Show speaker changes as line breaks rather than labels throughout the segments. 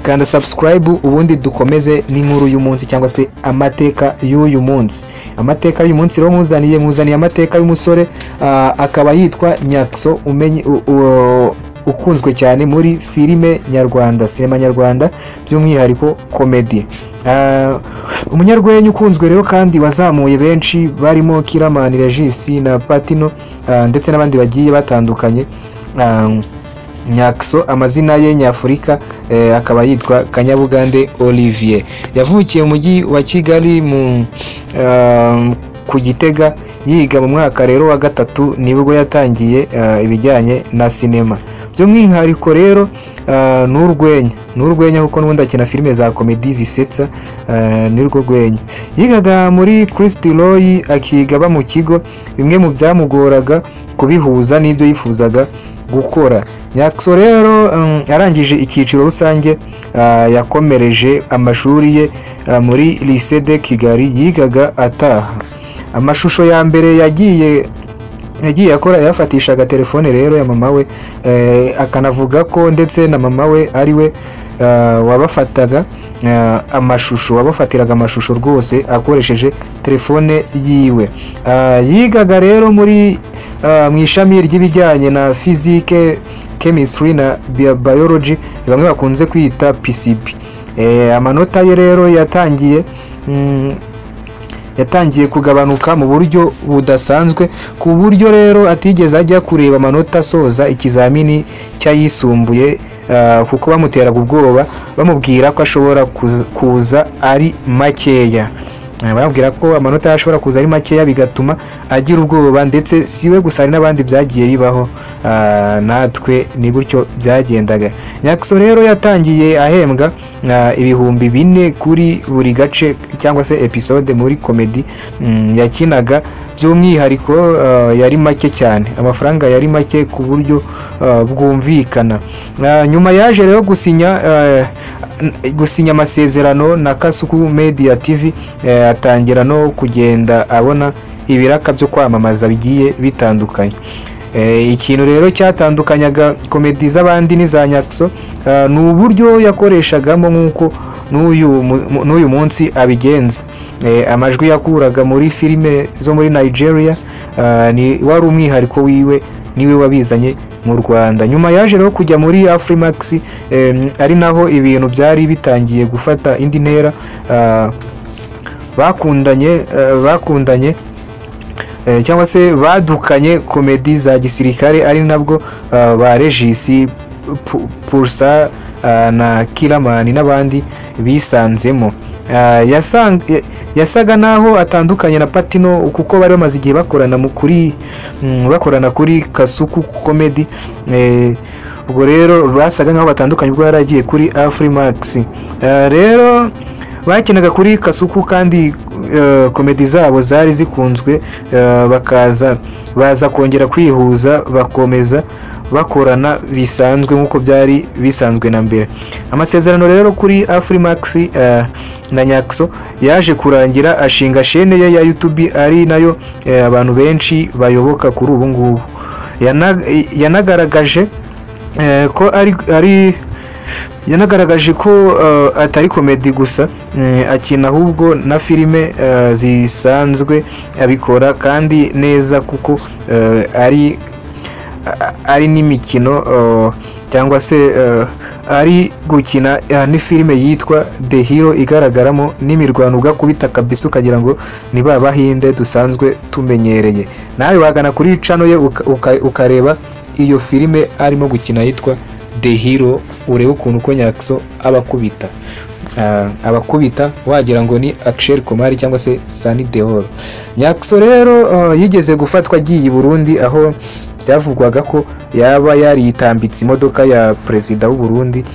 Kanda subscribe, ubundi dukomeze n'inkuru y'umunsi cyangwa se amateka y'uyu munsi. Amateka y'uyu munsi rero nkuzaniye amateka y'umusore, akaba yitwa Nyaxo, umenye ukunzwe cyane muri filime nyarwanda, sinema nyarwanda, by'umwihariko comedy. Umunyarwenya ukunzwe rero kandi wazamuye benshi barimo Killaman, Regis na Patino, ndetse n'abandi bagiye batandukanye. Nyaxo amazina ye nyafurika akaba yitwa Kanyabugande Olivier. Yavukiye mu mujyi wa Kigali ku Gitega, yiga mu mwaka rero wa gatatu nibwo yatangiye ibijyanye na sinema, by'umwihariko rero n'urwenya, kuko n'ubundi akina filime za comedy zisetsa, nirwo rwenya. Yigaga muri Christ Roy, akiga aba mu kigo, bimwe mu byamugoraga kubihuza n'ibyo yifuzaga gukora. Nyaxo rero arangije icyiciro rusange, yakomereje amashuri ye muri Lycée de Kigali, yigaga ataha. Amashusho ya mbere yagiye akora yafatishaga telefone rero ya mama we, akanavuga ko ndetse na mama we ari we wabafataga amashusho, wabafatiraga amashusho rwose akoresheje telefone yiwe. Yigaga rero muri mu ishami ry'ibijyanye na physique, chemistry na biology, bamwe bakunze kwita PCB. Amanota ye rero yatangiye kugabanuka mu buryo budasanzwe, ku buryo rero atigeze ajya kureba amanota asoza ikizamini cy'ayisumbuye, kuko bamuteraga ubwoba bamubwira ko ashobora kuza ari makeya. Bamubwira ko amanota ashobora kuza ari makeya, bigatuma agira ubwoba, ndetse siwe gusa, hari n'abandi byagiye bibaho, natwe ni gutyo byagendaga. Nyaxo rero yatangiye ahembwa 4000 kuri buri gace cyangwa se episode muri comedy yakinaga, by'umwihariko yari make cyane, amafaranga yari make ku buryo bwumvikana. Nyuma yaje rero gusinya amasezerano na Kasuku Media TV, atangira no kugenda abona ibiraka byo kwamamaza bigiye bitandukanye. Ikintu rero cyatandukanyaga comedy z'abandi n'iza Nyaxo ni uburyo yakoreshagamo, nk'uko n'uyu munsi abigenza. Amajwi yakuraga muri filime zo muri Nigeria, ni wari umwihariko wiwe, niwe wabizanye mu Rwanda. Nyuma yaje rero kujya muri Afrimax, ari naho ibintu byari bitangiye gufata indi ntera. Bakundanye cyangwa se badukanye comedy za gisirikare, ari nabwo ba Regis Pulsa na Killaman n'abandi bisanzemo. Yasaga naho atandukanye na Patino, kuko bari bamaze igihe bakorana kuri Kasuku Comedy. Ubwo rero basaga nkaho batandukanye ubwo yari agiye kuri Afrimax. Rero bakinaga kuri Kasuku kandi comedy zabo zari zikunzwe, bakaza baza kongera kwihuza, bakomeza bakorana bisanzwe nk'uko byari bisanzwe na mbere. Amasezerano rero kuri Afrimax na Nyaxo yaje kurangira ashinga chaîne ye ya YouTube, ari nayo abantu benshi bayoboka kuri ubu ngubu. Yanagaragaje ko ari yanagaragaje ko atari comedy gusa akina, ahubwo na filime zisanzwe abikora kandi neza, kuko ari n'imikino cyangwa se ari gukina ni filime yitwa The Hero, igaragaramo n'imirwano ugakubita kabisa ukagira ngo ni ba bahinde dusanzwe tumenyereye. Nawe wagana kuri channel ye ukareba iyo filime arimo gukina yitwa The Hero, urebe ukuntu ko Nyaxo abakubita, abakubita wagira ngo ni Akshay Kumar cyangwa se Sunny Deol. Nyaxo rero yigeze gufatwa agiye i Burundi, aho byavugwaga ko yaba yaritambitse imodoka ya perezida w'u Burundi.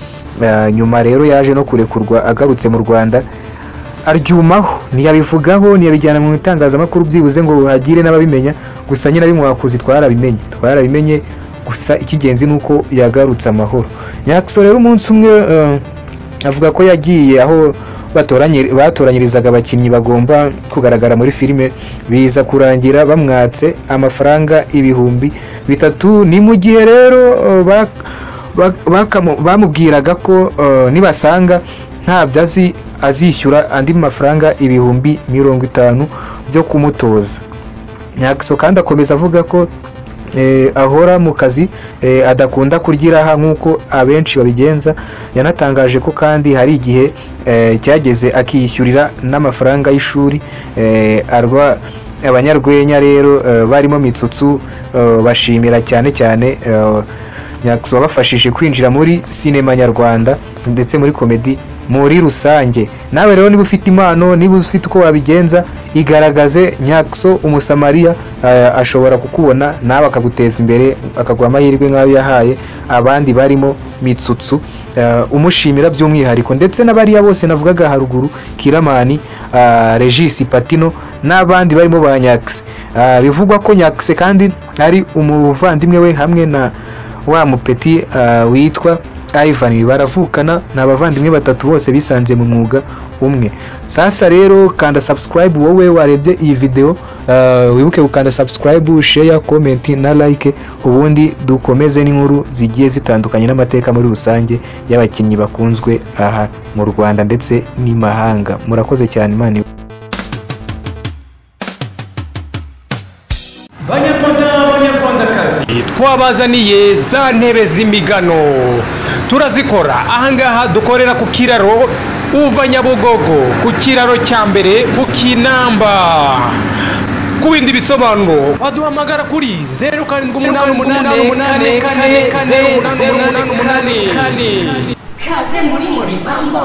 Nyuma rero yaje no kurekurwa agarutse mu Rwanda, aryumaho, ntiyabivugaho, ntiyabijyana mu itangazamakuru byibuze ngo hagire n'ababimenya. Gusa nyine abimwakuzi twarabimenye, gusa icy'ingenzi ni uko yagarutse amahoro. Nyaxo rero umunsi umwe avuga ko yagiye aho batoranyirizaga abakinnyi bagomba kugaragara muri filime, biza kurangira bamwatse amafaranga 3000. Ni mu gihe rero bamubwiraga ko nibasanga ntabyo azi azishyura andi mafaranga 50,000 byo kumutoza. Nyaxo kandi akomeza avuga ko ahora mu kazi, adakunda kuryiraha nk'uko abenshi babigenza. Yanatangaje ko kandi hari igihe cyageze akiyishyurira n'amafaranga y'ishuri. Arwa abanyarwenya rero barimo Mitsutsu bashimira cyane cyane Nyaxo wabafashije kwinjira muri sinema nyarwanda ndetse muri komedi muri rusange. Nawe rero niba ufite impano, niba ufite uko wabigenza, igaragaze. Nyaxo umusamariya ashobora kukubona nawe akaguteza imbere, akaguha amahirwe nk'ayo yahaye abandi barimo Mitsutsu, umushimira by'umwihariko, ndetse n'abariya bose navugaga haruguru, Kiramani, Regis Patino n'abandi barimo ba Nyaxo. Bivugwa ko Nyaxo kandi ari umuvandimwe we hamwe na wa mupeti witwa Ivan, baravukana, ni abavandimwe batatu bose bisanze mu mwuga umwe. Sasa rero kanda subscribe wowe warebye iyi video, wibuke gukanda subscribe, share, comment na like, ubundi dukomeze n'inkuru zigiye zitandukanye n'amateka muri rusange y'abakinnyi bakunzwe aha mu Rwanda ndetse n'imahanga. Murakoze cyane, Imana.
Banyarwanda, banyarwandakazi, twabazaniye za ntebe z'imigano, turazikora ahangaha dukorera ku kiraro uva Nyabugogo, ku kiraro cya mbere ku Kinamba. Ku bindi bisobanuro waduhamagara kuri 0788 4 4 0 8 8 8.
Kaze muri Moribambo.